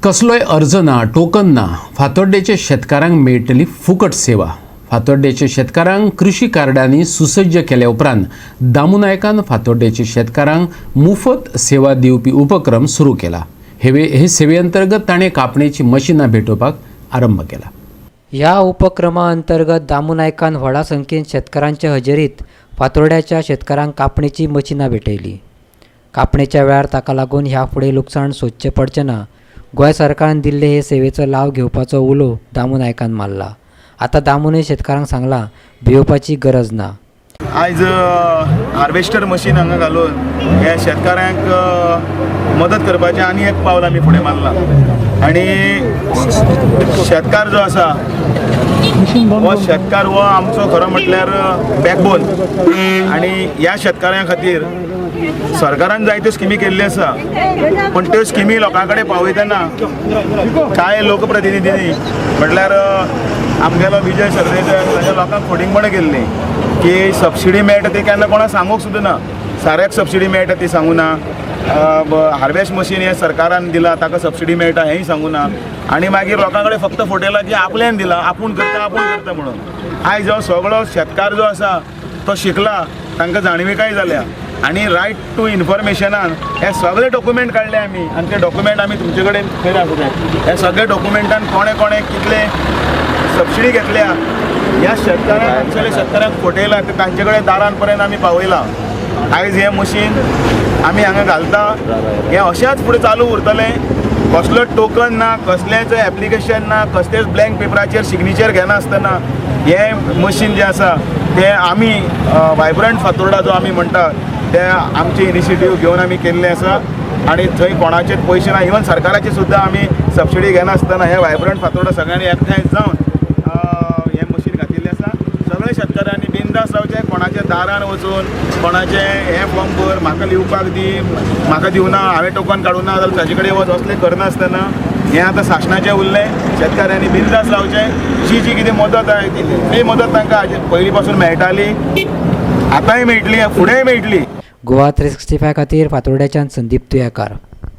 कसलोय अर्ज ना, टोकन ना, फातोड्डेच्या शेतकारांक मेळटली फुकट सेवा. फातोड्डेच्या शेतकारांक कृषी कार्डांनी सुसज्ज केल्या उपरांत दामू नायकान फातोड्डेच्या शेतकारांक मुफत सेवा दिवपी उपक्रम सुरू केला. हे सेवे अंतर्गत ताणें कापणेची मशिनां भेटोवपाक आरंभ केला. ह्या उपक्रमा अंतर्गत दामू नायकान व्हडा संख्येन शेतकारांच्या हजेरीत फातोर्ड्याच्या शेतकारांक कापणेची मशिनां भेटयली. कापणेच्या वेळार ताका लागून ह्या फुडें लुकसाण सोंसचें पडचें ना. गोंय सरकारान दिल्ले हे सेवेचो लाव घेवपाचो उलो दामू नायकान मारला. आतां दामूनय शेतकारांक सांगलां, भियोवपाची गरज ना. आयज हार्वेस्टर मशीन हांगा घालून हे शेतकाऱ्यांक मदत करपाचें आनी एक पावल आमी फुडें मारलां. आनी शेतकार जो आसा हो शेतकार हो आमचो खरो म्हटल्यार बॅकबोन. आनी ह्या शेतकाऱ्यां खातीर सरकारान जायत्यो स्किमी केल्ल्यो आसा, पूण त्यो स्किमी लोकां कडेन पावयतना कांय लोकप्रतिनिधींनी, म्हटल्यार आमगेलो विजय सरदेसाय, ताच्या लोकांक फटींगपणां केल्लीं की सबसिडी मेळटा ती केन्ना कोणाक सांगूंक सुद्दां ना. साऱ्याक सबसिडी मेळटा ती सांगूं ना, हार्वेस्ट मशीन हें सरकारान दिलां ताका सबसिडी मेळटा हेंय सांगूं ना. आनी मागीर लोकां कडेन फक्त फटयलां की आपल्यान दिलां, आपूण करता, आपूण करता म्हणून. आयज हो सगळो शेतकार जो आसा तो शिकला, तांकां जाणविकाय जाल्या आनी रायट टू इन्फॉर्मेशनान हे सगळे डॉक्युमेंट काडले आमी. आनी ते डॉक्युमेंट आमी तुमचे कडेन खंय दाखोवचे. हे सगळे डॉक्युमेंटान कोणे कोणे कितले सबसिडी घेतल्या, ह्या शेतकारांक, सगळे शेतकारांक फटयला, ते तांचे कडेन दारान पर्यंत आमी पावयला. आयज हें मशीन आमी हांगा घालता, हें अशेंच फुडें चालू उरतलें. कसलोच टोकन ना, कसलेंच एप्लिकेशन ना, कसलेच ब्लँक पेपराचेर सिग्नेचर घेनासतना हें मशीन जें आसा तें आमी वायब्रंट फातोर्डा जो आमी म्हणटा ते आमचे इनिशिएटीव घेवन आमी केल्लें आसा. आनी थंय कोणाचेच पयशे ना, इवन सरकाराची सुद्दां आमी सबसिडी घेनासतना हें वायब्रंट फातोर्डा सगळ्यांनी एकठांय जावन हें मशीन घातिल्लें आसा. सगळे शेतकारांनी बिंदास रावचें. कोणाच्या दारान वचून कोणाचें हें फॉर्म भर, म्हाका लिवपाक दी, म्हाका दिवना, हांवें टोकन काडूं ना जाल्यार ताजे कडेन वच, असलें करनासतना हें आतां सासणाचें उरलें. शेतकाऱ्यांनी बिंदास रावचें. जी जी कितें मदत आहा ती मदत तांकां हाजे पयलीं पासून मेळटाली, आतांय मेळटली, फुडेंय मेळटली. गोवा 365 खातीर फातोर्ड्याच्यान संदीप तुयेकार.